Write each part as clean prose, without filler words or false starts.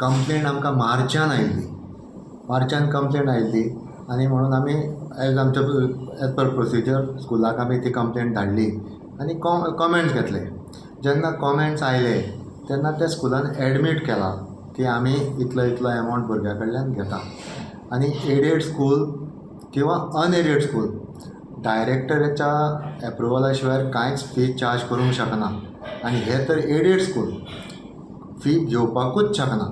Complain आमकां मार्चान आयिल्ली. मार्चान complain आयिल्ली आनी म्हणून आमी एज आमचे एज पर प्रोसिजर स्कुलाक आमी ती कंप्लेन धाडली आनी कॉमेंट्स घेतले. जेन्ना कॉमेंट्स आयले तेन्ना त्या स्कुलान एडमीट केलां की आमी इतलो इतलो एमावंट भुरग्या कडल्यान घेता आनी एडेड स्कूल किंवा अनएडेड स्कूल डायरेक्टराच्या एप्रुवला शिवाय कांयच फी चार्ज करूंक शकना आनी हें तर एडेड स्कूल, फी घेवपाकूच शकना.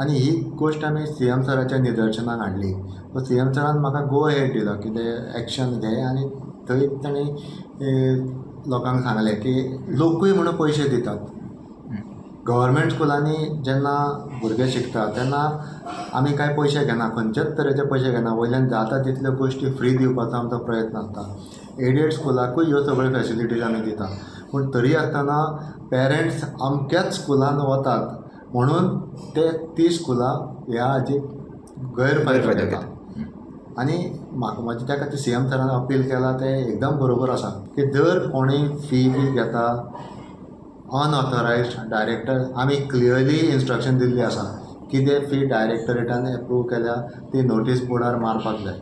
आनी ही गोश्ट आमी सी एम सराच्या निदर्शनाक हाडली. सो सी एम सरान म्हाका गो अहेड दिलो की ते एक्शन घे आनी थंय ताणें लोकांक सांगलें की लोकूय म्हणून पयशे दितात. गव्हर्मेंट स्कुलांनी जेन्ना भुरगे शिकता तेन्ना आमी कांय पयशे घेना, खंयचेच तरेचे पयशे घेना, वयल्यान जाता तितल्यो गोश्टी फ्री दिवपाचो आमचो प्रयत्न आसता. एडेड स्कुलाकूय ह्यो सगळ्यो फेसिलिटीज आमी दिता, पूण तरी आसतना पेरंट्स अमक्याच स्कुलान वतात म्हणून ते ती स्कुलां ह्या हाजी गैरफायदो घेता. आनी म्हाका म्हाजे त्या खातीर सी एम सरान अपील केलां तें एकदम बरोबर आसा की जर कोणूय फी बी घेता अनऑथरायज्ड डायरेक्टर, आमी क्लियरली इन्स्ट्रक्शन दिल्ली आसा कितें फी डायरेक्टरेटान एप्रूव केल्या ती नोटीस बोर्डार मारपाक जाय.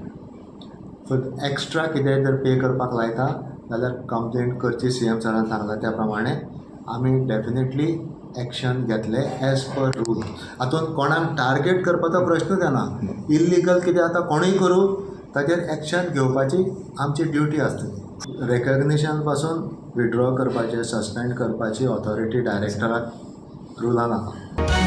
सो एक्स्ट्रा कितेंय जर पे करपाक लायता जाल्यार कंप्लेन करची. सी एम सरान सांगलां त्या प्रमाणे आमी डेफिनेटली एक्शन घेतले एज पर रूल. हातूंत कोणाक टार्गेट करपाचो प्रश्नूच येना. इल्लिगल कितें आतां कोणूय करूं ताचेर एक्शन घेवपाची आमची ड्युटी आसतली. रेकग्निशन पासून विड्रॉ करपाचें, सस्पेंड करपाची ऑथॉरिटी डायरेक्टराक रुलान आसा.